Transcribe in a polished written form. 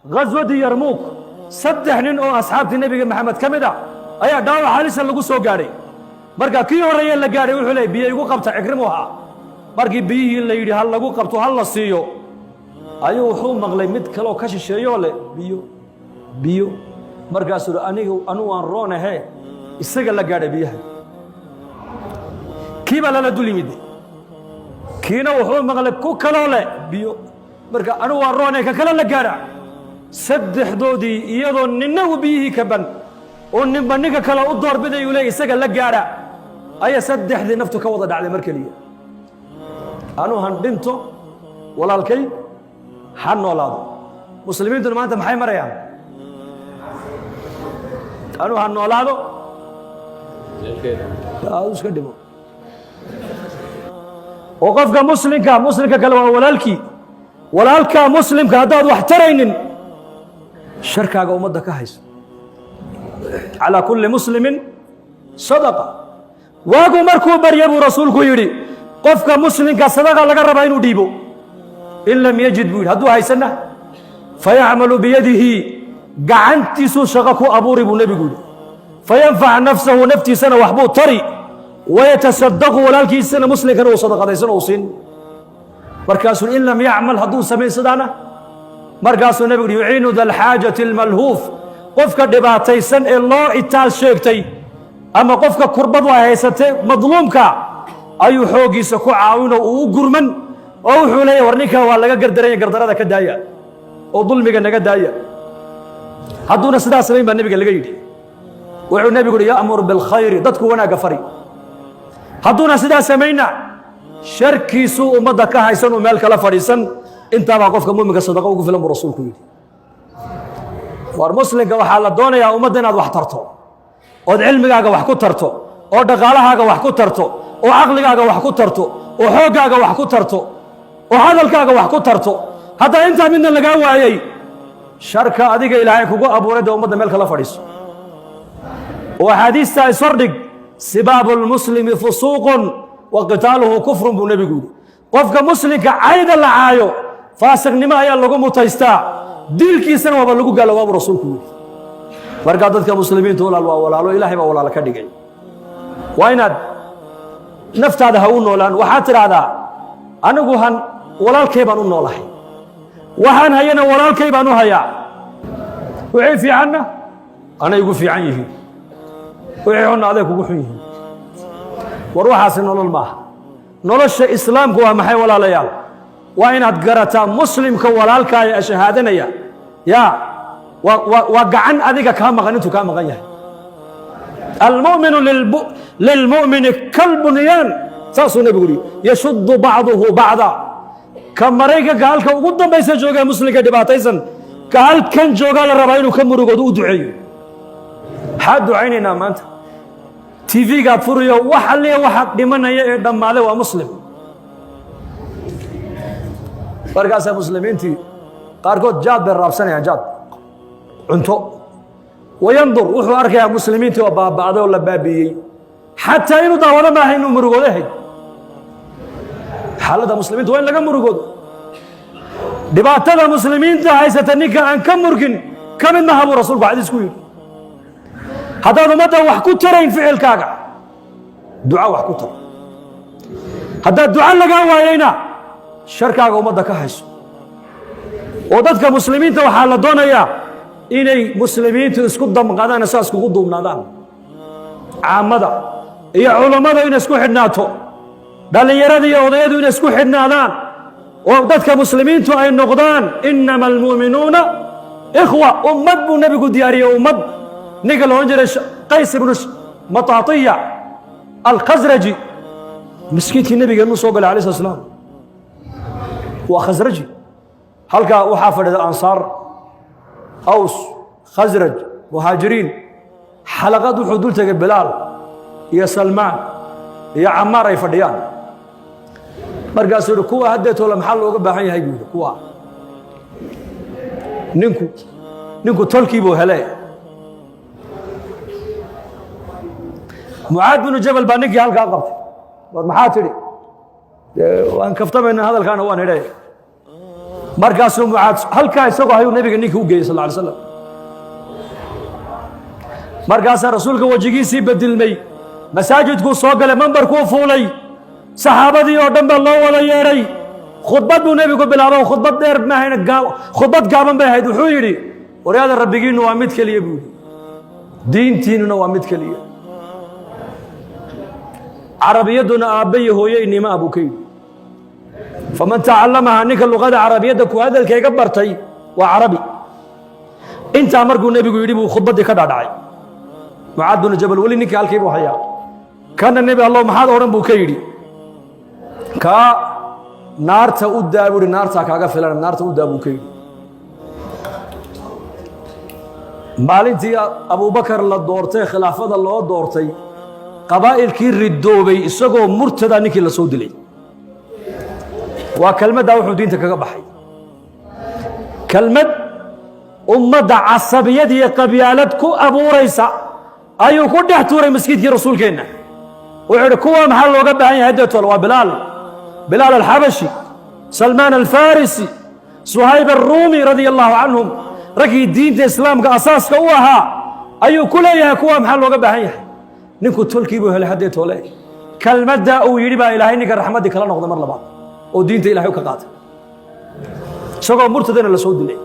Ghaswadii Yarmuuk, 3 nin oo asxaabtii Nebiga Maxamed ka mid ah ayaa dhaawac halisa lagu soo gaadhay. Marka kii horreeye la gaadhay wuxuu leeyay, "Biyo igu qabta." Cikrimu ahaa. Markii biyihii la yidhi ha lagu qabto, ha la siiyo, ayuu wuxuu maqlay mid kaleoo ka shisheeyoo leh, "Biyo, biyo." Markaasuu uhi, "Anigu anugu waan roonahe, isaga la gaadhay biyaha." Kii baa lala dul yimid. Kiina wuxuu maqlay ku kaloo leh, "Biyo." Marka, "Anigu waan roone, ka kale la gaadha." Saddexdoodii iyadoo ninna uu biyihii ka ban oo ninba ninka kale u doorbiday uu leey isaga la gaadha, ayaa saddexdii naftu ka wada dhacday mar keliya. "Anuu han dhinto, walaalkay ha noolaado." Muslimiintuna maanta maxay marayaan? "Anuu ha noolaado, adu iska dhimo." Oo qofka muslimka, muslimka kale waa walaalkii. Walaalka muslimka haddaad wax taraynin, sharkaaga ummadda ka hayso. Calaa kulli muslimin sadaqa. Waagu markuu barya buu rasuulku yidhi, qofka muslimka sadaqa laga rabaa inuu dhiibo. "In lam yajid," buu yidhi, hadduu haysanna, "fayacmalu biyadihi," gacantiisuu shaqo ku abuuri buu nebigu yidhi. "Fayanfac nafsahu," naftiisana waxbuu tari. "Wayatasadaqu," walaalkiisana muslimkana uu sadaqadaysan uu siin. Markaasuu "In lam yacmal," hadduu samayn sidaana, markaasuu nebigu yidhi, "Yuciinu da alxaajati almalhuuf," qofka dhibaataysan ee loo itaal sheegtay ama qofka kurbadu ay haysatee madluumka ayuu xooggiisa ku caawino, uu u gurman oo wuxuu leeyahy, "War ninkan waa laga gardaranya, gardarada ka daaya oo dulmiga naga daaya." Hadduuna sidaas samayn baa nebiga laga yidhi, wuxuu nebigu yidhi, "Ya'mur bilkhayri," dadku wanaagga fari. Hadduuna sidaas samayna, sharkiisuu ummadda ka haysan, uu meel kala fadhiisan. Intaabaa qofka muminka sadaqa ugu filan buu rasuulku yidhi. War muslimka waxaa la doonayaa ummadda inaad wax tarto, ood cilmigaaga wax ku tarto, oo dhaqaalahaaga wax ku tarto, oo caqligaaga wax ku tarto, oo xooggaaga wax ku tarto, oo hadalkaaga wax ku tarto. Haddaa intaa midna lagaa waayey, sharka adiga Ilaahay kugu abuuray dee ummadda meel kala fadhiiso. Oo axaadiistaa ishordhig. "Sibaabu lmuslimi fusuuqun wa qitaaluhu kufrun," buu nebigu yidhi. Qofka muslimka cayda la caayo faasiqnimo ayaa lagu mutaystaa, dilkiisana waaba lagu gaaloobaa buu rasuulku yidhi. Markaa dadka muslimiintu, walaal, waa walaalo. Ilaahay baa walaalo ka dhigay. Waa inaad naftaada ha u noolaan. Waxaad tidhaahdaa, "Anigu han walaalkay baan u noolahay, waxaan hayana walaalkay baan u hayaa. Wixii fiicanna anay igu fiican yihiin, wixii xunna aday kugu xun yihiin." War waxaasi nolol maaha. Nolosha islaamku waa maxay, walaalayaal? Waa inaad garataa muslimka walaalkaaya ee shahaadanaya yaa waa gacan adiga kaa maqan intuu kaa maqan yahay. "Almu'minu lilmu'mini kalbunyaan," saasuu nebigu yihi, "yashuddu bacduhu bacda." Ka Maraykanka halka ugu dambaysa joogaa muslimka dhibaataysan, ka halkan joogaa la rabaa inuu ka murugoodo, u duceeyo. Maxaa ducaynaynaa maanta? TV-gaad furiyo, wax alliya waxa dhimanaya ee dhammaaday waa muslim. Markaasaa muslimiintii qaarkood jaad bay raabsanayaan, jaad, cunto. Wayandur, wuxuu arkayaa muslimiintii oo baaba'day oo la baabi'iyey. Xataa inuu daawado maaha, inuu murugoodo ahayd. Xaaladda muslimiinta waa in laga murugoodo. Dhibaatada muslimiinta haysata ninka aan ka murgin ka mid maha buu rasuulku xadiis ku yidhi. Haddaad ummadda wax ku tarayn ficilkaaga, duca wax ku tar. Haddaad duca lagaa waayeyna, sharkaaga ummadda ka hayso. Oo dadka muslimiinta waxaa la doonayaa inay muslimiintu isku damqadaan, saa iskugu duubnaadaan, caamada iyo culammada inay isku xidhnaato, dhallinyarada iyo odayadu inay isku xidhnaadaan, oo dadka muslimiintu ay noqdaan "innama almu'minuuna ikhwa". Ummad buu nebigu diyaariyey. Ummad ninka la odhan jiray Qays ibnu Mataatiya Alkhasraji, miskiidkii nebigeenu soo galay alayh slat slam. Waa Khasraji. Halkaa waxaa fadhida Ansaar, Aws, Khasraj, Muhaajiriin. Xalaqad wuxuu dul tegay Bilaal iyo Salmaan iyo Camaar ay fadhiyaan. Markaasuu yihi, "Kuwa haddeetoola maxaa looga baahan yahay?" buu yidhi. "Kuwa ninku tolkii buu hele." Mucaad binu Jabal baa ninkii halkaa qabtay. "War maxaa tidhi?" "Waan kaftamayna, hadalkaana waan idhe." Markaasuu Mucaad halkaa isagoo hayuu Nebiga ninkii u geeyey sal alay slam. Markaasaa Rasuulka wejigiisii bedilmay. Masaajidkuu soo galay, mambarkuu fuulay, saxaabadii oo dhan baa loo wada yeedhay. Khudbad buu Nebigu bilaabo. Khudbad dheer maahayna, khudbad gaaban bay ahayd. Wuxuu yidhi: "Waryaada, Rabbigiinnu waa mid keliya," buu yidhi, "diintiinnuna waa mid keliya, Carabiyadduna aabbe iyo hooye inima ah," buu ka yidhi. "فمن تعلمها", ninka luqada Carabiyadda ku hadalkayga bartay waa Carabi. Intaa markuu Nebigu yidhi buu khudbaddii ka dhaadhacay. Mucaad binu Jabal weli ninkii halkii buu hayaa. Kana "Nebi Allow, maxaad odhan?" buu ka yidhi. "Kaa naarta u daa," buu ihi. "Naartaa kaaga filan, naarta u daa," buu ka yidhi. Maalintii Abubakar la doortay, khilaafada loo doortay, qabaa'ilkii ridoobay isagoo murtada ninkii la soo dilay. Waa kelmaddaa wuxuu diinta kaga baxay, kelmad ummadda casabiyad iyo qabyaalad ku abuuraysa ayuu ku dhex tuuray masjidkii Rasuulkeenna. Wuxuu idhi: "Kuwa maxaa looga baahan yahay deetol? Waa Bilaal, Bilaal Alxabashi, Salmaan Alfarisi, Suhayb Alruumi radia allahu canhum, raggii diinta Islaamka asaaska u ahaa," ayuu ku leeyahay. "Kuwa maxaa looga baahan yahay?" Ninku tolkii buu helay haddee toole. Kelmaddaa uu yidhi baa Ilaahay ninka raxmaddii kala noqday mar labaad oo diinta Ilahay u ka qaatay, isagoo murtadana la soo dilay.